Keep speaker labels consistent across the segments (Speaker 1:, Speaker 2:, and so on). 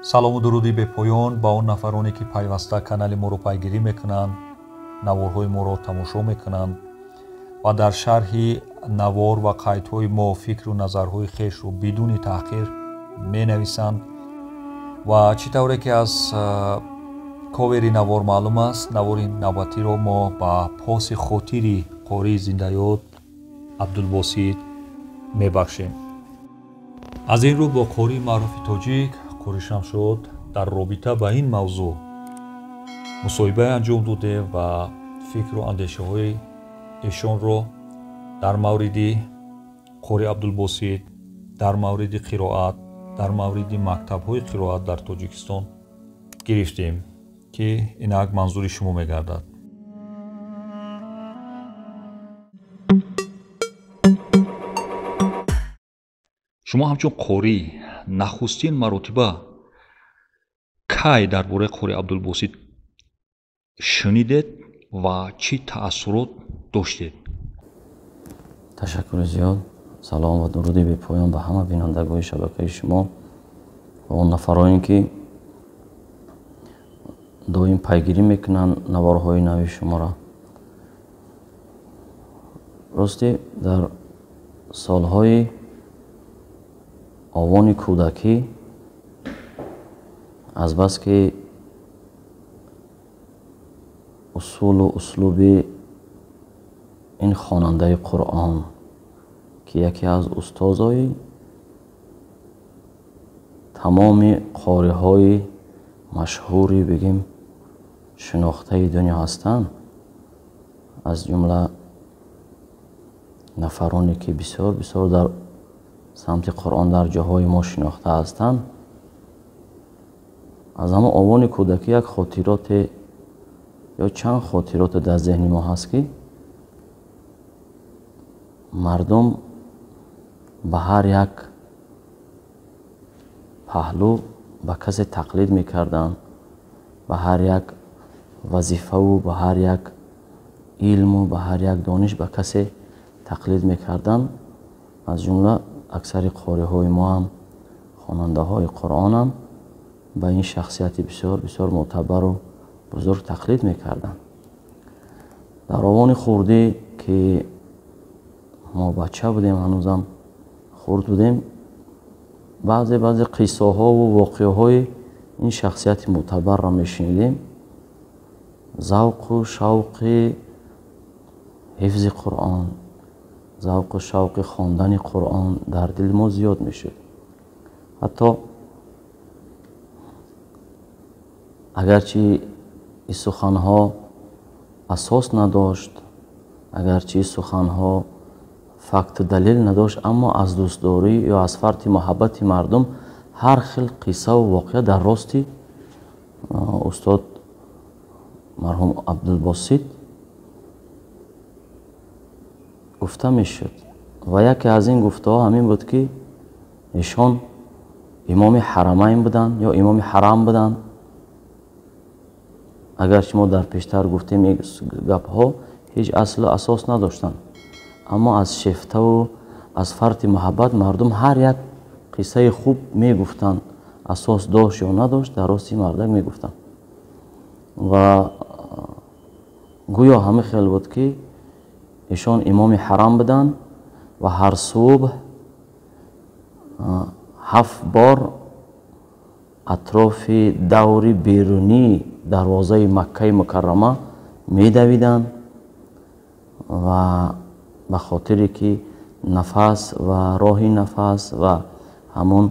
Speaker 1: Салому дуруди бепоён ба он нафароне, ки пайваста канали моро пайгирӣ мекунанд, наворҳои моро тамошо мекунанд ва дар шарҳи навор ва қайдҳои мо фикру назарҳои хешро бидуни таҳқир менависанд. Ва чӣ тавре ки аз ковери навор маълум аст, навори навбатиро мо ба поси хотири қории зиндаёд Абдулбосит мебахшем. Аз ин рӯ бо қории маъруфи тоҷик Қори Шамшод дар робита ба ин мавзӯъ мусоҳибае анҷом додем ва фикру андешаҳои эшонро дар мавриди қори Абдулбосит, дар мавриди қироат, дар мавриди мактабҳои қироат дар Тоҷикистон гирифтем, ки инак манзури шумо мегардад. Шумо ҳамчун қорӣ нахустин маротиба кай дар бораи қори Абдулбосит шунидед ва чӣ таассурот доштед?
Speaker 2: Ташаккури зиёд. Салом ва дуруди бепоён ба ҳама бинандагони шабакаи шумо ва он нафароне, ки доим пайгирӣ мекунанд наворҳои нави шуморо. Ростӣ, дар солҳои овони кӯдакӣ, азбаски усулу услуби ин хонандаи Қуръон, ки яке аз устозои тамоми қориҳои машҳури, бигем, шинохтаи дунё ҳастанд, аз ҷумла нафароне, ки бисёр бисёр дар самти Қуръон дар ҷоҳои мо шинохта ҳастанд, аз ҳамон овони кӯдакӣ як хотироте ё чанд хотироте дар зеҳни мо ҳаст, ки мардум ба ҳар як паҳлӯ ба касе тақлид мекарданд, ба ҳар як вазифаву ба ҳар як илму ба ҳар як дониш ба касе тақлид мекарданд. Аз ҷумла аксари қориҳои мо ҳам, хонандаҳои Қуръонам ба ин шахсияти бисёр бисёр мӯътабару бузург тақлид мекарданд. Дар овони хурдӣ, ки мо бача будем, ҳанӯзам хурд будем, баъзе баъзе қиссаҳову воқеаҳои ин шахсияти мӯътабарро мешунидем. Завқу шавқи ҳифзи Қуръон, завқу шавқи хондани Қуръон дар дили мо зиёд мешуд. Ҳатто агарчи ин суханҳо асос надошт, агарчи ин суханҳо факту далел надошт, аммо аз дӯстдорӣ ё аз фарти муҳаббати мардум ҳар хел қиссаву воқеа дар рости устод марҳум Абдулбосит гуфта мешуд. Ва яке аз ин гуфтаҳо ҳамин буд, ки эшон имоми ҳарамайн буданд ё имоми ҳарам буданд. Агарчи мо дар пештар гуфтем, ин гапҳо ҳеҷ аслу асос надоштанд, аммо аз шефтаву аз фарти муҳаббат мардум ҳар як қиссаи хуб мегуфтанд, асос дошт ё надошт, дар рости мардак мегуфтанд. Ва гӯё ҳамин хел буд, ки эшон имоми ҳарам буданд ва ҳар субҳ 7 бор атрофи даври берунии дарвозаи Маккаи Мукаррама медавиданд ва ба хотире ки нафас ва роҳи нафас ва ҳамон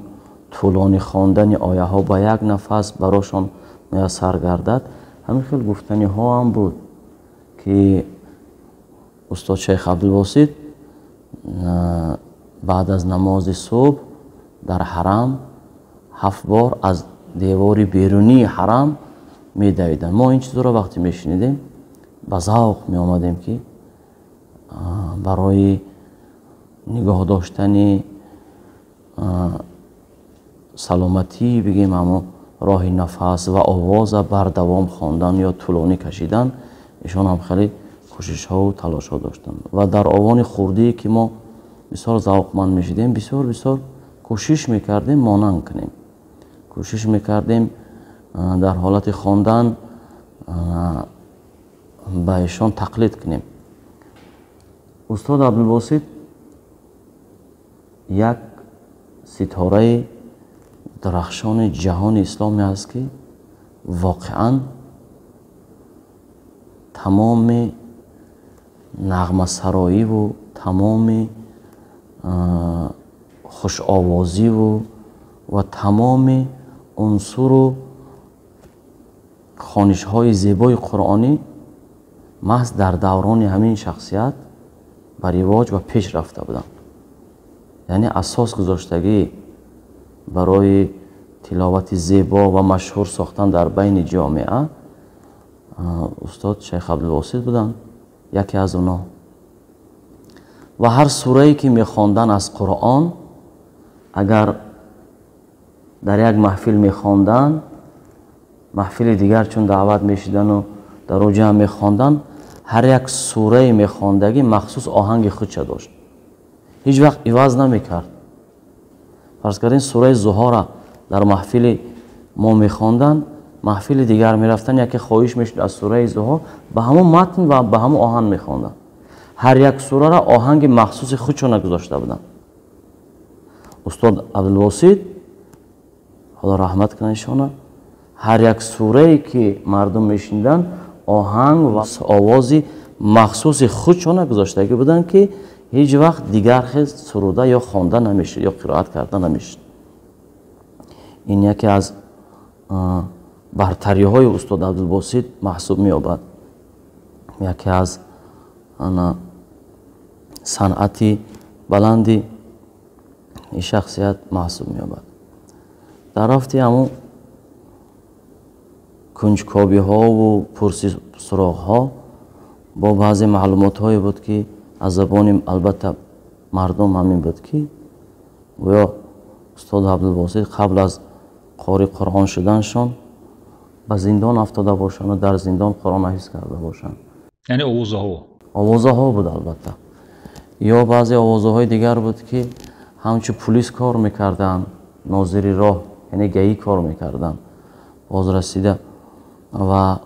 Speaker 2: тӯлонӣ хондани ояҳо ба як нафас барошон муяссар гардад. Ҳамин хел гуфтаниҳо ҳам буд, ки устод Шайх Абдулбосит баъд аз намози субҳ дар ҳарам 7 бор аз девори берунии ҳарам медавиданд. Мо ин чизро вақте мешунидем, ба завқ меомадем, ки барои нигоҳ доштани саломатӣ, бигем, ҳамон роҳи нафас ва овоза бардавом хондан ё тӯлонӣ кашидан, эшон ҳам хеле кӯшишҳову талошҳо доштанд. Ва дар овони хурдие, ки мо бисёр завқманд мешудем, бисёр бисёр кӯшиш мекардем монанд кунем, Кӯшиш мекардем дар ҳолати хондан ба ишон тақлид кунем. Устод Абдулбосит як ситораи дарахшони ҷаҳони исломӣ аст, ки воқеан тамоми нағмасароиву тамоми хушовозиву ва тамоми унсуру хонишҳои зебои қуръонӣ маҳз дар даврони ҳамин шахсият ба ривоҷ ва пеш рафта буданд. Яъне асос гузоштагӣ барои тиловати зебо ва машҳур сохтан дар байни ҷомеа устод Шайх Абдулбосит буданд, яке аз онҳо. Ва ҳар сурае ки мехондан аз Қуръон, агар дар як маҳфил мехондан, маҳфили дигар чун даъват мешидану дар он ҷамъ мехондан, ҳар як сурае мехондагӣ махсус оҳанги худша дошт, ҳеҷ вақт иваз намекард. Фарз кардем, сураи Зуҳора дар маҳфили мо мехондан, маҳфили дигар мерафтан, яке хоҳиш мешуд аз сураи Зуҳо, ба ҳамон матн ва ба ҳамон оҳанг мехонданд. Ҳар як сурара оҳанги махсуси худшона гузошта буданд. Устод Абдулбосит, Худо раҳмат кунад ишона, ҳар як сурае ки мардум мешуниданд, оҳанг ва овози махсуси худшона гузоштагӣ буданд, ки ҳеҷ вақт дигар хел суруда ё хонда намешуд ё қироат карда намешуд. Ин яке аз бартариҳои устод Абдулбосит маҳсуб меёбад, яке аз санъати баланди ин шахсият маҳсуб меёбад. Дар рафти ҳамун кунҷкобиҳову пурсисуроғҳо бо баъзе маълумотҳое буд, ки аз забони албатта мардум ҳамин буд, ки гӯё устод Абдулбосит қабл аз қори Қуръон шуданшон ба зиндон афтода бошанд ва дар зиндон Қуръонро ҳифз карда бошанд.
Speaker 1: Яъне овозаҳо?
Speaker 2: Овозаҳо буд албатта. Ё баъзе овозаҳои дигар буд, ки ҳамчун пулис кор мекарданд, нозири роҳ, яъне гаӣ кор мекарданд, бозрасида ва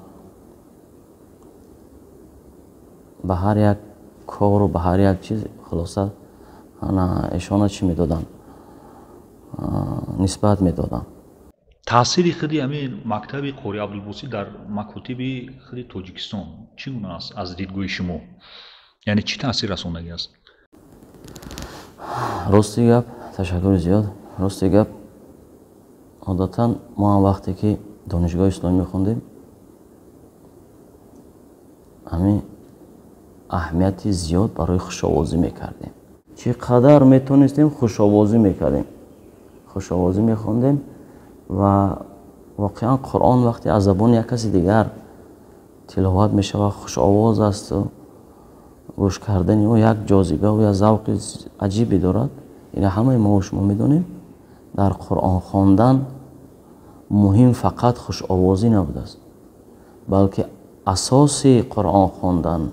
Speaker 2: ба ҳар як кору ба ҳар як чиз хулоса ишона чӣ медоданд, нисбат медоданд.
Speaker 1: Таъсири худи ҳамин мактаби Қори Абдулбосит дар макотиби худи Тоҷикистон чӣ гуна аст аз дидгоҳи шумо? Яъне чӣ таъсир расондагӣ аст?
Speaker 2: Рости гап, ташаккури зиёд. Рости гап, одатан мо ҳам вақте ки донишгоҳи исломӣ мехондем, ҳамин аҳамияти зиёд барои хушовозӣ мекардем. Чӣ қадар метонистем хушовозӣ мекардем, хушовозӣ мехондем ва воқеан Қуръон вақте аз забони як каси дигар тиловат мешавад, хушовоз асту гӯш кардани ӯ як ҷозибаву як завқи аҷибе дорад. Ина ҳамаи мо шумо медонем, дар Қуръон хондан муҳим фақат хушовозӣ набудааст, балки асоси Қуръон хондан,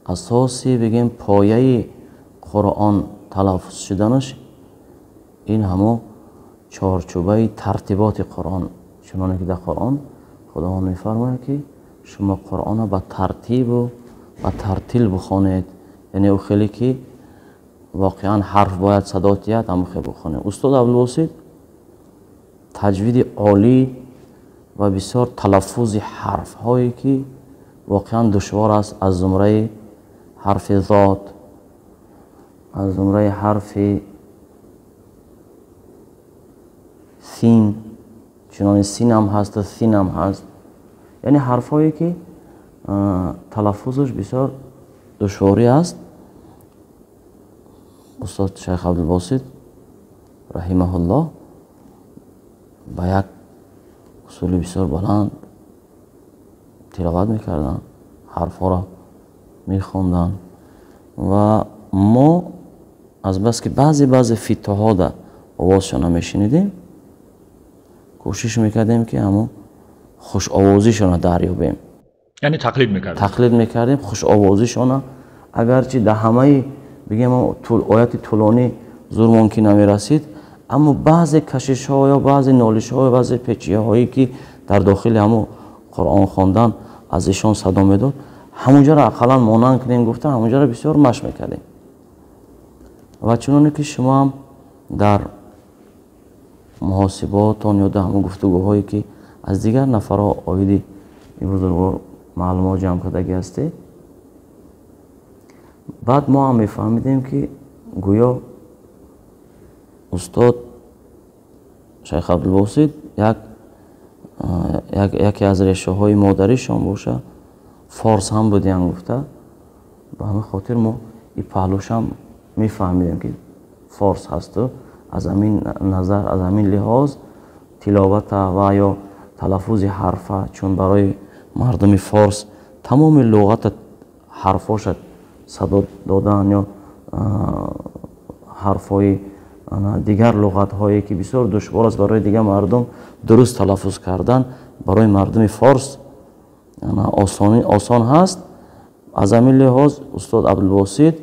Speaker 2: асоси бигем пояи Қуръон талаффуз шуданаш ин ҳамо чорчӯбаи тартиботи Қуръон. Чуноне ки дар Қуръон Худованд мефармояд, ки шумо Қуръонро ба тартибу ба тартил бихонед, яъне ӯ хеле ки воқеан ҳарф бояд садо диҳад, ҳамон хел бихонед. Устод Абдулбосит таҷвиди олӣ ва бисёр талаффузи ҳарфҳое ки воқеан душвор аст, аз зумраи ҳарфи зот, аз зумраи ҳарфи син, чунони син ҳам ҳаст, син ҳам ҳаст, яъне ҳарфҳое ки талаффузаш бисёр душворӣ аст. Устод Шайх Абдулбосит раҳимаҳуллоҳ ба як усули бисёр баланд тиловат мекарданд, ҳарфҳоро мехонданд ва мо азбаски баъзе фитоҳода овозшона мешунидем, кӯшиш мекардем, ки ҳамон хушовозишона дарёбем.
Speaker 1: Яъне тақлид мекардем?
Speaker 2: Тақлид мекардем хушовозишона, агарчи дар ҳамаи бигем ояти тӯлонӣ зур мумкин намерасид, Аммо баъзе кашишҳо ё баъзе нолишҳо, баъзе печиҳое ки дар дохили ҳамун Қуръон хондан аз ишон садо медод, ҳамунҷоро ақаллан монанд кунем гуфта, ҳамунҷоро бисёр машқ мекардем. Ва чуноне ки шумо ҳам дар муҳосиботон ё дар ҳамун гуфтугӯҳое ки аз дигар нафарҳо оиди ин бузургвор маълумот ҷамъ кардагӣ ҳастед, баъд мо ҳам мефаҳмидем ки гӯё устод Шайх Абдулбосит яке аз решаҳои модаришон боша, форс ҳам будиян гуфта. Ба ҳамин хотир мо и паҳлӯшам мефаҳмидем ки форс ҳасту аз ҳамин назар, аз ҳамин лиҳоз тиловата ва ё талаффузи ҳарфа, чун барои мардуми форс тамоми луғата ҳарфоша садо додан ё ҳарфҳои дигар луғатҳое ки бисёр душвор аст барои дигар мардум дуруст талаффуз кардан, барои мардуми форс осон ҳаст. Аз ҳамин лиҳоз устод Абдулбосит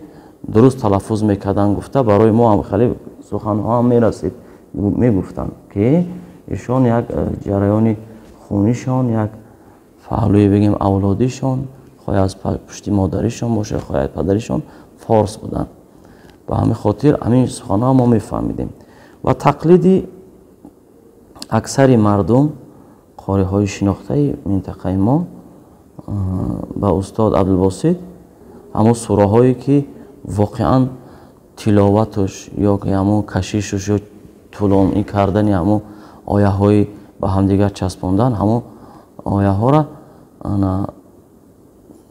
Speaker 2: дуруст талаффуз мекардан гуфта, барои мо ҳам хеле суханҳо ҳам мерасид, мегуфтанд ки ишон як ҷараёни хунишон, як паҳлӯи бигем авлодишон, хоҳ аз пушти модаришон бошад, хоҳ аз падаришон форс буданд. Ба ҳамин хотир ҳамин суханҳо мо мефаҳмидем. Ва тақлиди аксари мардум, қориҳои шинохтаи минтақаи мо ба устод Абдулбосит ҳамон сураҳое ки воқеан тиловаташ ё ҳамон кашишаш ё тӯлонӣ кардани ҳамон ояҳои ба ҳамдигар часпондан, ҳамон ояҳоро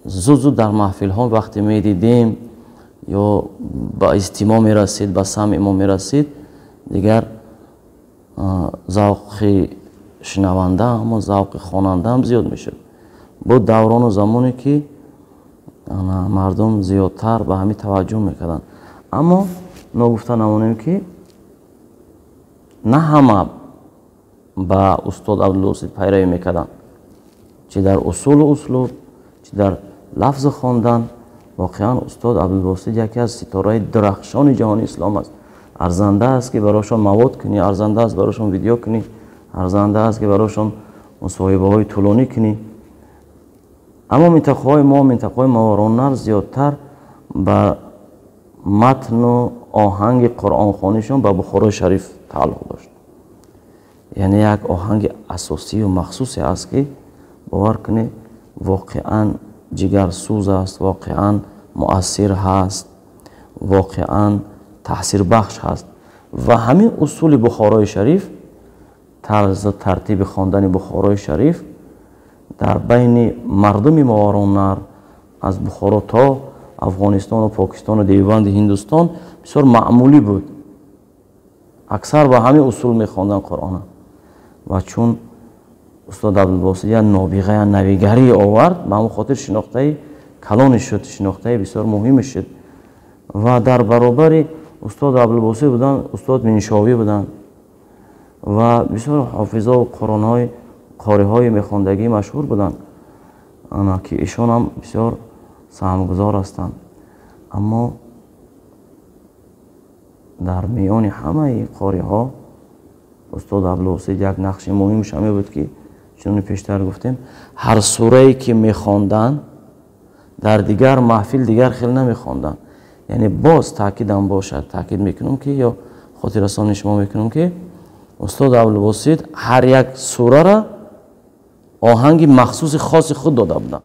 Speaker 2: зуд зуд дар маҳфилҳо вақте медидем ё ба истимоъ мерасид, ба самъи мо мерасид, дигар завқи шунаванда ҳам завқи хонанда ҳам зиёд мешуд. Буд даврону замоне ки мардум зиёдтар ба ҳамин таваҷҷӯҳ мекарданд. Аммо ногуфта намонем ки на ҳама ба устод Абдулбосит пайравӣ мекарданд, чӣ дар усулу услуб, чӣ дар лафзи хондан. Воқеан устод Абдулбосит яке аз ситораи дурахшони ҷаҳони ислом аст. Арзанда аст ки барошон мавод кунӣ, арзанда аст барошон видео кунӣ, арзанда аст ки барошон мусоҳибаҳои тӯлонӣ кунӣ. Аммо минтақаҳои мо, минтақаҳои Мовароуннаҳр зиёдтар ба матну оҳанги қуръонхонишон ба Бухорои Шариф тааллуқ дошт. Яъне як оҳанги асосию махсусе аст ки бовар кунед, воқеан ҷигарсӯз аст, воқеан муассир ҳаст, воқеан таъсирбахш ҳаст. Ва ҳамин усули Бухорои Шариф, тарзу тартиби хондани Бухорои Шариф дар байни мардуми Мовароуннаҳр аз Бухоро то Афғонистону Покистону Девбанди Ҳиндустон бисёр маъмулӣ буд. Аксар ба ҳамин усул мехонданд Қуръона. Ва чун устод Абдулбосит як нобиға, як навигарӣ овард, ба ҳамон хотир шинохтаи калоне шуд, шинохтаи бисёр муҳиме шуд. Ва дар баробари устод Абдулбосит буданд устод Миншовӣ буданд ва бисёр ҳофизову қуръонҳои қориҳои мехондагӣ машҳур буданд, ки ишон ҳам бисёр саҳмгузор ҳастанд. Аммо дар миёни ҳамаи қориҳо устод Абдулбосит як нақши муҳимаш ҳаме буд ки чуноне пештар гуфтем, ҳар сурае ки мехонданд дар дигар маҳфил дигар хел намехонданд. Яъне боз таъкидам бошад, таъкид мекунам ки ё хотиррасони шумо мекунам ки устод Абдулбосит ҳар як сурара оҳанги махсуси хоси худ дода буданд.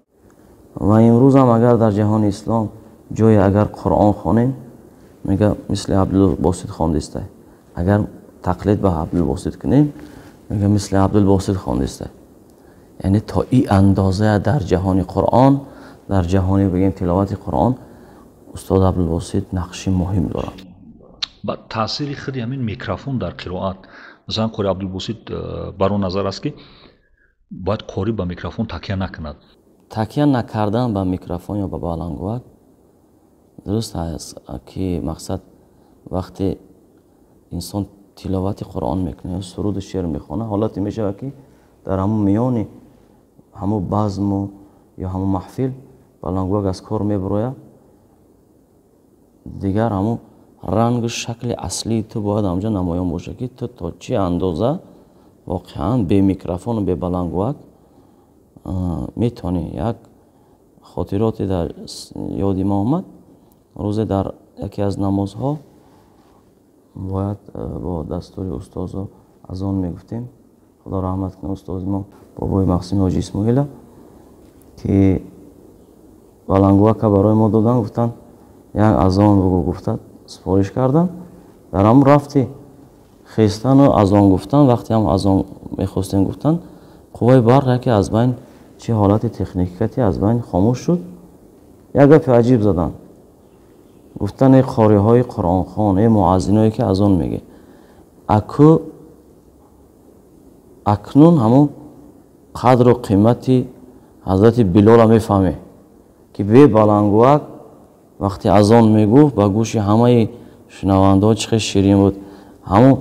Speaker 2: Ва имрӯзам агар дар ҷаҳони ислом ҷое агар Қуръон хонем, мега мисли Абдулбосит хондистай. Агар тақлид ба Абдулбосит кунем, мега мисли Абдулбосит хондистай. Яъне то и андоза дар ҷаҳони Қуръон, дар ҷаҳони бигем тиловати Қуръон устод Абдулбосит нақши муҳим дорад.
Speaker 1: Ба таъсири худи ҳамин микрофон дар қироат, масалан қори Абдулбосит бар он назар аст ки бояд қорӣ ба микрофон такя накунад.
Speaker 2: Такя накардан ба микрофон ё ба баландгӯак дуруст аст ки мақсад вақте инсон тиловати Қуръон мекунад ё суруду шеър мехонад, ҳолате мешавад ки дар ҳамон миёни ҳамон базму ё ҳамон маҳфил баландгӯак аз кор мебарояд, дигар ҳамон Рангу шакли аслии ту бояд ҳамҷо намоён бошад, ки ту то чӣ андоза воқеан бе микрофону бе баландгӯяк метавонӣ. Як хотироте дар ёди ма омад. Рӯзе дар яке аз намозҳо бояд бо дастури устозу азон мегуфтем, Худо раҳмат кунад устози мо, бобои Мақсими Ҳоҷи Исмоила, ки баландгӯяка барои мо доданд, гуфтанд як азон бугӯ, гуфта супориш кардам. Дар ҳамон рафти хестану азон гуфтан, вақте ҳам азон мехостем гуфтан, қувваи барқ яке аз байн, чӣ ҳолати техникати аз байн хомӯш шуд. Як гапи аҷиб заданд, гуфтан э қориҳои қуръонхон, э муаззиное ки азон мегӯ, аку акнун ҳамон қадру қимати ҳазрати Билола мефаҳме, ки бе баландгӯяк вақте азон мегуфт, ба гӯши ҳамаи шунавандаҳо чӣ хел ширин буд. Ҳамон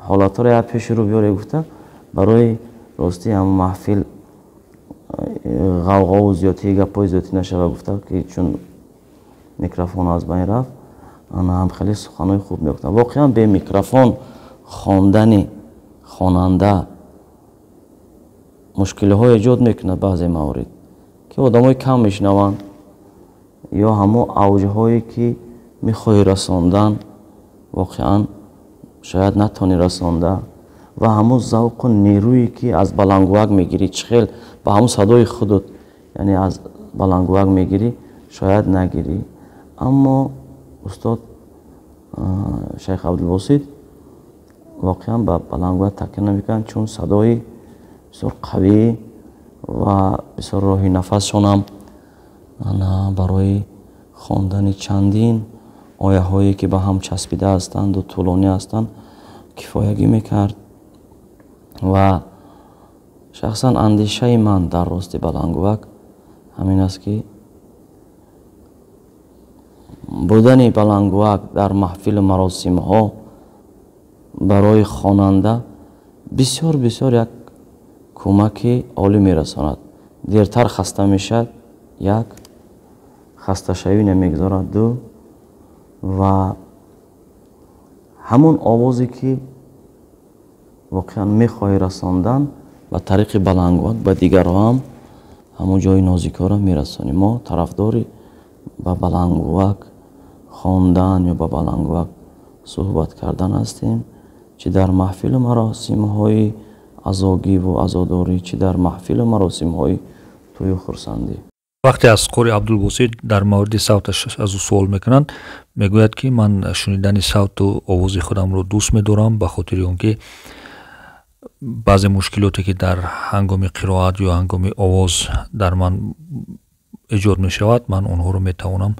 Speaker 2: ҳолатҳоро як пеши рӯ биёре, гуфта барои ростӣ ҳамон маҳфил ғавғову зиёдтӣ, гапҳои зиёдтӣ нашава, гуфта ки чун микрофон аз байн рафт, ана ҳам хеле суханҳои хуб мегуфтанд. Воқеан бе микрофон хондани хонанда мушкилиҳо эҷод мекунад баъзе маврид, ки одамои кам мешунаванд ё ҳамон авҷҳое ки мехоҳӣ расондан, воқеан шояд натавонӣ расонда, ва ҳамон завқу нерӯе ки аз баландгӯяк мегирӣ, чӣ хел ба ҳамон садои худут, яъне аз баландгӯяк мегирӣ, шояд нагирӣ. Аммо устод Шайх Абдулбосит воқеан ба баландгӯяк такя намекунанд, чун садои бисёр қавӣ ва бисёр роҳи нафасшонам барои хондани чандин ояҳое ки ба ҳам часпида ҳастанду тӯлонӣ ҳастанд кифоягӣ мекард. Ва шахсан андешаи ман дар рости баландгӯяк ҳамин аст, ки будани баландгӯяк дар маҳфилу маросимҳо барои хонанда бисёр бисёр як кӯмаки олӣ мерасонад. Дертар хаста мешавад, як хасташавӣ намегузорад, ду ва ҳамон овозе ки воқеан мехоҳӣ расондан ба тариқи баландгӯяк ба дигарҳо ҳам ҳамон ҷои нозикҳоро мерасонӣ. Мо тарафдори ба баландгӯяк хондан ё ба баландгӯяк суҳбат кардан ҳастем, чӣ дар маҳфилу маросимҳои азогиву азодорӣ, чӣ дар маҳфилу маросимҳои тӯю хурсандӣ.
Speaker 1: Вақте аз қори Абдулбосит дар мавриди савташ аз ӯ суол мекунанд, мегӯяд ки ман шунидани савту овози худамро дӯст медорам, ба хотири он ки баъзе мушкилоте ки дар ҳангоми қироат ё ҳангоми овоз дар ман эҷод мешавад, ман онҳоро метавонам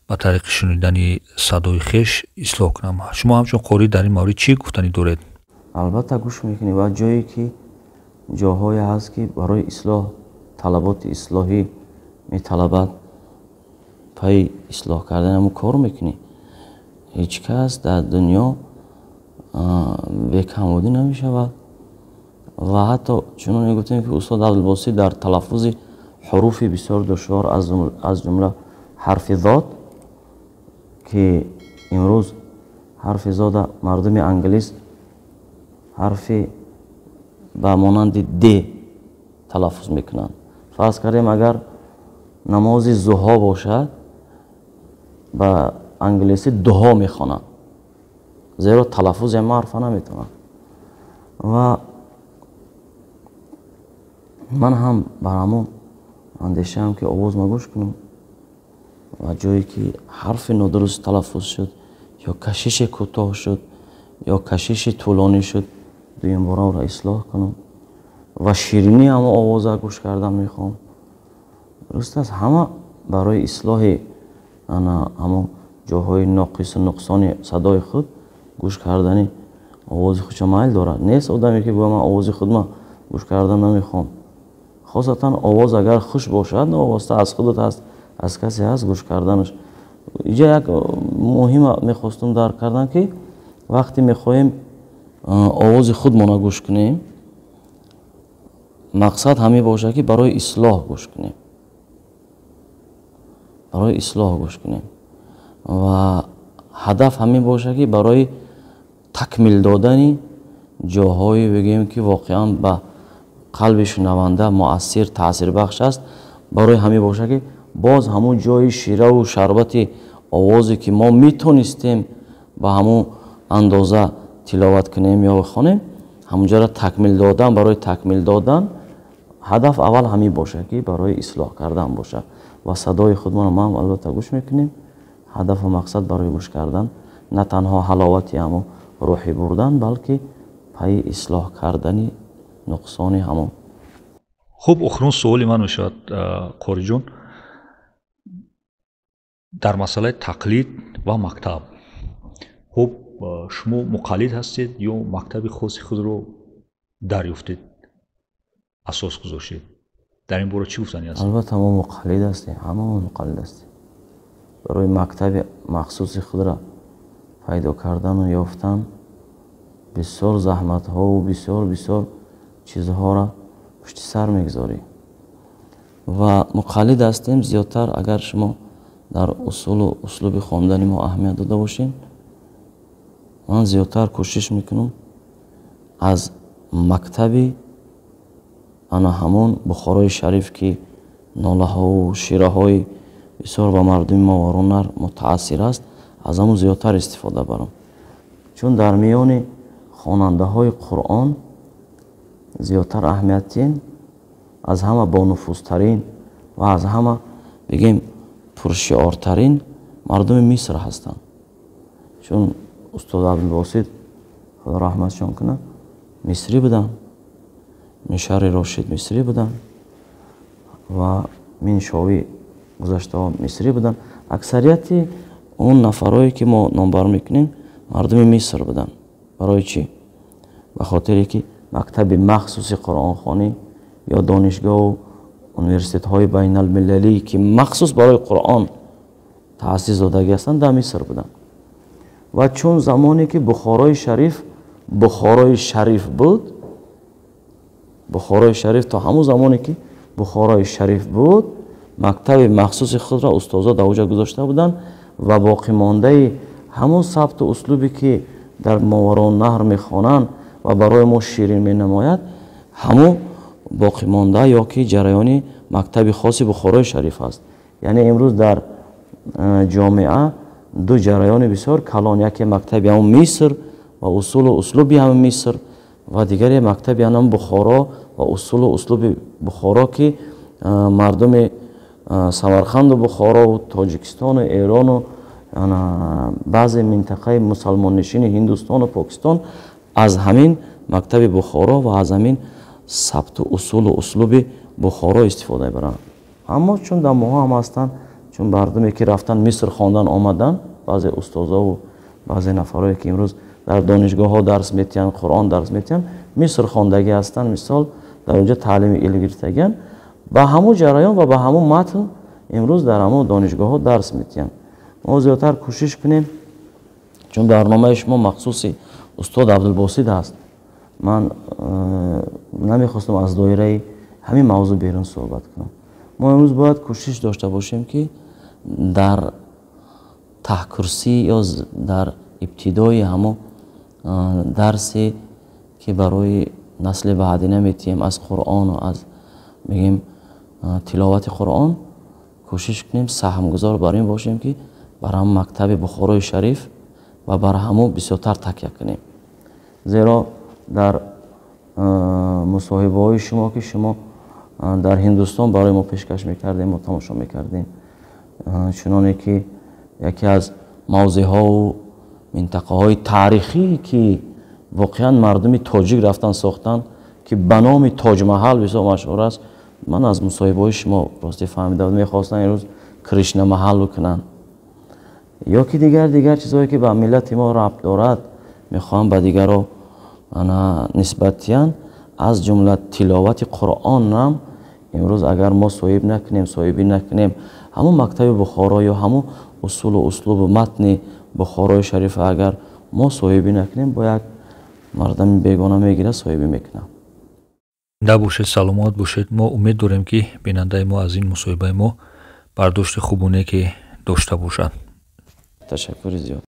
Speaker 1: ба тариқи шунидани садои хеш ислоҳ кунам. Шумо ҳамчун қорӣ дар ин маврид чӣ гуфтанӣ доред?
Speaker 2: Албатта гӯш мекунӣ ва ҷое ки ҷоҳое ҳаст ки барои ислоҳ талаботи ислоҳӣ металабад, пайи ислоҳ кардан ҳамон кор мекунӣ. Ҳеҷ кас дар дунё бекамбудӣ намешавад. Ва ҳатто чунон мегуфтем ки устод Абдулбосит дар талаффузи ҳуруфи бисёр душвор, аз ҷумла ҳарфи зод, ки имрӯз ҳарфи зода мардуми англис ҳарфи ба монанди д талаффуз мекунанд. Фарз кардем, агар намози зуҳо бошад, ба англисӣ дуҳо мехонанд, зеро талаффузи ҳама ҳарфа наметавонанд. Ва ман ҳам бар ҳамон андешаам ки овоз ма гӯш кунам ва ҷое ки ҳарфи нодуруст талаффуз шуд ё кашиши кӯтоҳ шуд ё кашиши тӯлонӣ шуд, дуюмбора ӯро ислоҳ кунам ва ширинии ҳамон овоза гӯш кардан мехоҳам. Дуруст аст, ҳама барои ислоҳи ҳамон ҷоҳои ноқису нуқсони садои худ гӯш кардани овози худша майл дорад. Нест одаме ки гӯя ман овози худма гӯш кардан намехоҳам. Хосатан овоз агар хуш бошад, новобаста аз худат ҳаст, аз касе ҳаст, гӯш карданаш. Инҷа як муҳима мехостум дарк кардан, ки вақте мехоҳем овози худмона гӯш кунем, мақсад ҳамин бошад, ки барои ислоҳ гӯш кунем, барои ислоҳ гӯш кунем. Ва Ҳадаф ҳамин бошад, ки барои такмил додани ҷоҳое, бигӯем, ки воқеан ба қалби шунаванда муассир, таъсирбахш аст, барои ҳамин бошад, ки боз ҳамун ҷои шираву шарбати овозе, ки мо метонистем ба ҳамун андоза тиловат кунем ё хонем, ҳамунҷоро такмил додан, барои такмил додан ҳадаф аввал ҳамин бошад, ки барои ислоҳ кардан бошад. Ва садои худмонро мо ҳам албатта гӯш мекунем. Ҳадафу мақсад барои гӯш кардан на танҳо ҳаловати ҳамун рӯҳӣ бурдан, балки пайи ислоҳ кардани нуқсони ҳамон.
Speaker 1: Хуб, охирон суоли ман мешавад, Қориҷон, дар масъалаи тақлид ва мактаб. Хуб, шумо муқаллид ҳастед ё мактаби хоси худро дарёфтед, асос гузоштед? Дар ин бора чӣ гуфтанӣ аст?
Speaker 2: Албатта, мо муқаллид ҳастем, ҳамамо муқаллид ҳастем. Барои мактаби махсуси худро пайдо кардану ёфтан бисёр заҳматҳову бисёр бисёр чизҳоро пушти сар мегузорӣ ва муқаллид ҳастем зиёдтар. Агар шумо дар усулу услуби хондани мо аҳамият дода бошед, ман зиёдтар кӯшиш мекунам аз мактаби ана ҳамон Бухорои Шариф, ки нолаҳову шираҳои бисёр ба мардуми Мовароуннаҳр мутаассир аст, аз ҳамон зиёдтар истифода барам, чун дар миёни хонандаҳои Қуръон зиёдтар аҳамият диҳем, аз ҳама бонуфузтарин ва аз ҳама, бигем, пуршиортарин мардуми Миср ҳастанд. Чун устод Абдулбосит, Худо раҳматшон кунад, мисрӣ буданд, Мишари Рошид мисрӣ буданд ва Миншовӣ гузаштаҳо мисрӣ буданд. Аксарияти он нафарое, ки мо номбар мекунем, мардуми Миср буданд. Барои чӣ? Ба хотире ки мактаби махсуси қуръонхонӣ ё донишгоҳу университетҳои байналмилалӣ, ки махсус барои Қуръон таъсис додагӣ ҳастанд, дар Миср буданд. Ва чун замоне ки Бухорои Шариф Бухорои Шариф буд, Бухорои Шариф то ҳамон замоне ки Бухорои Шариф буд, мактаби махсуси худро устозо дар оҷа гузошта буданд ва боқимондаи ҳамон сабту услубе, ки дар Мовароуннаҳр мехонанд ва барои мо ширин менамояд, ҳамон боқимонда ё ки ҷараёни мактаби хоси Бухорои Шариф аст. Яъне имрӯз дар ҷомеа ду ҷараёни бисёр калон: яке мактаби ҳамон Миср ва усулу услуби ҳамон Миср ва дигаре мактаби ҳамон Бухоро ва усулу услуби Бухоро, ки мардуми Самарқанду Бухорову Тоҷикистону Эрону баъзе минтақаи мусалмоннишини Ҳиндустону Покистон аз ҳамин мактаби Бухоро ва аз ҳамин сабту усулу услуби Бухоро истифода мебаранд. Аммо чун дар моҳо ҳам ҳастанд, чун мардуме, ки рафтан Миср, хондан омадан, баъзе устозову баъзе нафарое, ки имрӯз дар донишгоҳҳо дарс метиҳанд, Қуръон дарс метиҳанд, Миср хондагӣ ҳастанд, мисол, дар онҷо таълими илм гирифтагианд, ба ҳамон ҷараён ва ба ҳамон матн имрӯз дар ҳамон донишгоҳҳо дарс метиҳанд. Мо зиёдтар кӯшиш кунем, чун барномаи шумо махсуси устод Абдулбосид аст, ман намехостам аз доираи ҳамин мавзӯъ берун суҳбат кунам. Мо имрӯз бояд кӯшиш дошта бошем, ки дар таҳкурсӣ ё дар ибтидои ҳамон дарсе, ки барои насли баъдина метиҳем аз Қуръону аз, мегем, тиловати Қуръон, кӯшиш кунем саҳмгузор бар ин бошем, ки бар ҳамон мактаби Бухорои Шариф ва бар ҳамон бисёртар такя кунем. Зеро дар мусоҳибаҳои шумо, ки шумо дар Ҳиндустон барои мо пешкаш мекардем, мо тамошо мекардем, чуноне ки яке аз мавзеъҳову минтақаҳои таърихӣ, ки воқеан мардуми тоҷик рафтан сохтанд, ки ба номи Тоҷмаҳал бисёр машҳур аст, ман аз мусоҳибаҳои шумо ростӣ фаҳмида, мехостанд имрӯз Кришнамаҳал бикунанд ё ки дигар дигар чизҳое, ки ба миллати мо рабт дорад, мехоҳанд ба дигаро нисбат диҳанд, аз ҷумла тиловати Қуръонам. Имрӯз агар мо соҳиб накунем, соҳибӣ накунем ҳамон мактаби Бухоро ё ҳамон усулу услубу матни Бухорои Шарифа, агар мо соҳибӣ накунем, бо як мардами бегона мегирад, соҳибӣ мекунад.
Speaker 1: Зинда бошед, саломат бошед. Мо умед дорем, ки бинандаи мо аз ин мусоҳибаи мо бардошти хубу неке дошта бошад.
Speaker 2: Ташаккури зиёд.